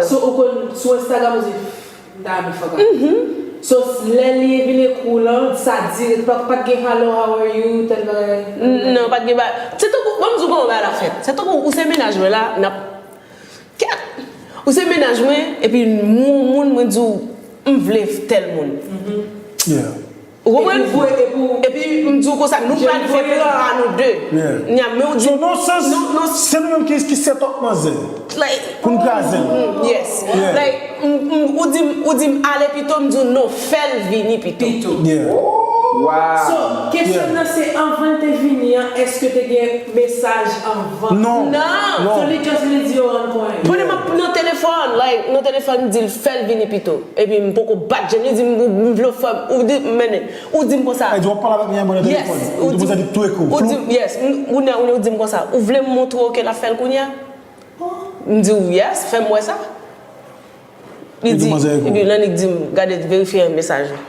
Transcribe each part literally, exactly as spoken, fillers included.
So, ou konn sou Instagram, ou di, "M ta renmen fè bagay." So, lè li vin ekri w lan, sa dirèk, pa, pa t gen "Hello, how are you?" tèl bagay. Non, pa t gen ba. Se tankou, ban m di w kòman bagay la fèt. Se tankou ou se mennaj mwen la, n ap, kèt! Ou se mennaj mwen, epi m wè yon moun, mwen di w, "M vle tèl moun." Yeah. Ou konprann? Epi, epi, Epi m di w konsa, nou planifye plan a nou de. Yeah. Nya, men ou di So, nan sans, nou, nou, se nou menm ki, ki set up manzè like, pou n kraze l. Yes. Yeah. Like, m- m- ou di m, ou di m ale pito, m di w non, fè l vini pito. Pito. Yeah. Wow. So, kesyon nan se anvan l te vini an, èske te gen mesaj anvan? Non. Non. So, li just vle di yo rann konnen. Pandan m ap nan telefòn, like, nan telefòn, m di l fè l vini pito. Epi m poko bat je l, li di m, "M vle w fè m," ou di, mennen, ou di m konsa. Sa vle di w ap pale avèk mwen nan Yes, telefòn. ou Ou te di, pase tou ekou. ou di, yes, m- ou nan, ou di m konsa, "Ou vle m montre w ke l ap fè l kounye a?" M di w, "Yes, fè m wè sa." Li Li di di, manzè ekou. Epi Lanik di m, "Gade, verifye mesaj ou."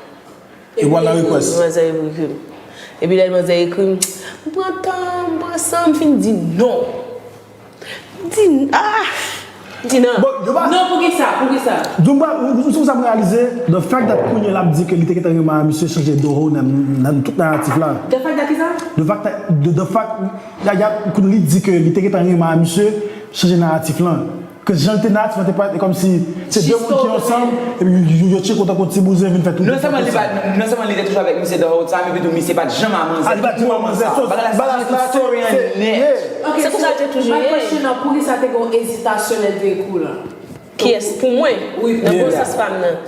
E w al nan request. Manzè ekri m. Epi lè manzè ekri m, "M pran tan, m pran san," m fin di, "Non." M di, "Ah!" M di, "Non." Bon, yo pa. Non, poukisa? Poukisa? Donk, ou, ou, ou sa m reyalize, the fact that kounye l ap di ke li te gentan renmen a misye chanje doho nan, nan tout naratif la. The fact that kisa? The fact that, the, the fact, ya, ya, kounye li di ke li te gentan renmen a misye chanje naratif lan. Ke jan l te naratif lan te parèt, e kòmsi se de moun ki ansanm, epi yo, yo, yo tcheke w tankou ti bouzen vin fè tout. Non sèlman li pa, non sèlman li te toujou avèk misye the whole time, epi tou misye pa t janm a manzè. Ah, li pa t janm a manzè. So, Bagay la, bagay la, se story se, an nèt. Yeah. Ok, Se konsa l te toujou my ye. Question nan, poukisa te gen yon ezitasyon lè l te ekri w lan? Kiyès? Pou mwen, Wi, nan pou bon mwen. Sans pa m nan,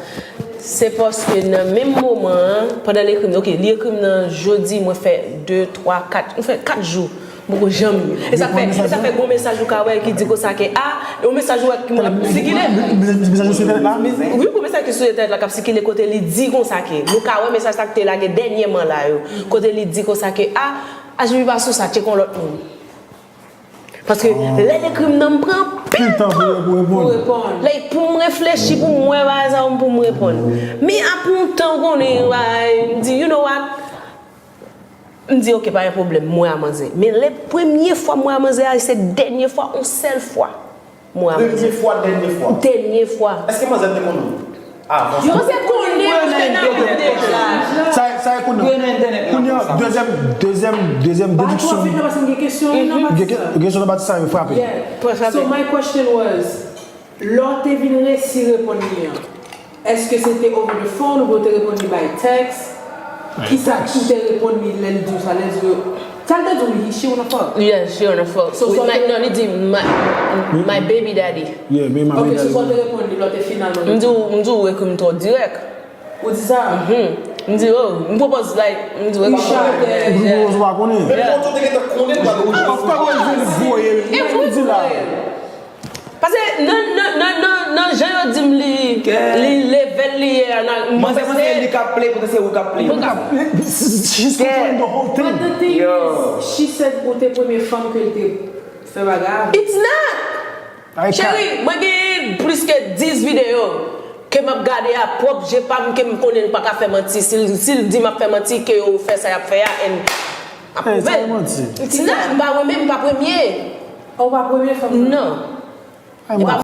se paske nan menm moman an, pandan l ekri m, ok, li ekri m nan jodi, mwen fè de, twa, kat, mwen fè kat jou, m poko janm li. E sa fè, e sa fè gon mesaj ou ka wè ki di konsa ke, ah, yon mesaj ou wè ki ap sikile. Mesaj sou entènèt la? Wi, gon mesaj ki sou entènèt la k ap sikile kote li di konsa ke, nou ka wè mesaj sa ki te lage dènyèman la yo, kote li di konsa ke, ah, H B P pa sou sa, tcheke yon lòt moun. Paske lè l ekri m nan, m pran anpil tan pou reponn. Like, pou m reflechi, pou m wè bagay sa yo, pou m reponn. Men apre yon tan, ou konnen, bagay, m di, you know what? M di, ok, pa gen pwoblèm, m wè a manzè. Men lè premye fwa m wè a manzè a, e se dènye fwa, yon sèl fwa, m wè a manzè. Premye fwa, dènye fwa. Dènye fwa. Èske manzè te konnen? Avan Yo se konnen, paske nan moun deja. Sa, sa e konnen. Yo nan entènèt la Kounye a, konsa. Dezyèm, dezyèm, dezyèm Pa twò dediksyon. vit nan, paske m gen kesyon wi nan pati sa. Kesyon nan pati sa yo frape. Yeah. So my question was, lè w te vin resi reponn li an, èske se te over the phone oubyen w te reponn li by text? Kisa ou te reponn li lè l di w sa, lè l di w, sa l te di w, he, she wanna fuck? Yeah, she wanna fuck. So, With so my, te- non, li di my, my baby daddy. Yeah, men ma Ok, men so sa w te reponn li lè w te final nan M di w, m di w, ekri m twò dirèk. Ou di sa? M di w, oh, m pwopoz, like, m di w, Ou chak. Ou pwopoz w pa konnen. Menm lè w te gentan konnen l pral reponn. Of course, mwen vin voye. E pou di la. Paske nan, nan, nan, nan, nan jan yo di m li, li level li ye a, nan, m Manzè panse panse li k ap play, poutèt se ou k ap play. Pou ka- She's controlling the whole But thing. the thing Yo. is, she said ou te premye fanm ke l te fè bagay avè. It's not! Ay, ka- Cheri, mwen gen plis ke dis videyo ke m ap gade a pwòp je pa m, ke m konnen l pa ka fè manti. Si l, si l di m ap fè manti, ke yo fè sa y ap fè a, and Hey, sa e manti. It's not, m pa, mwen menm, m pa premye. Ou pa premye fanm nan? Non. Ay, manti.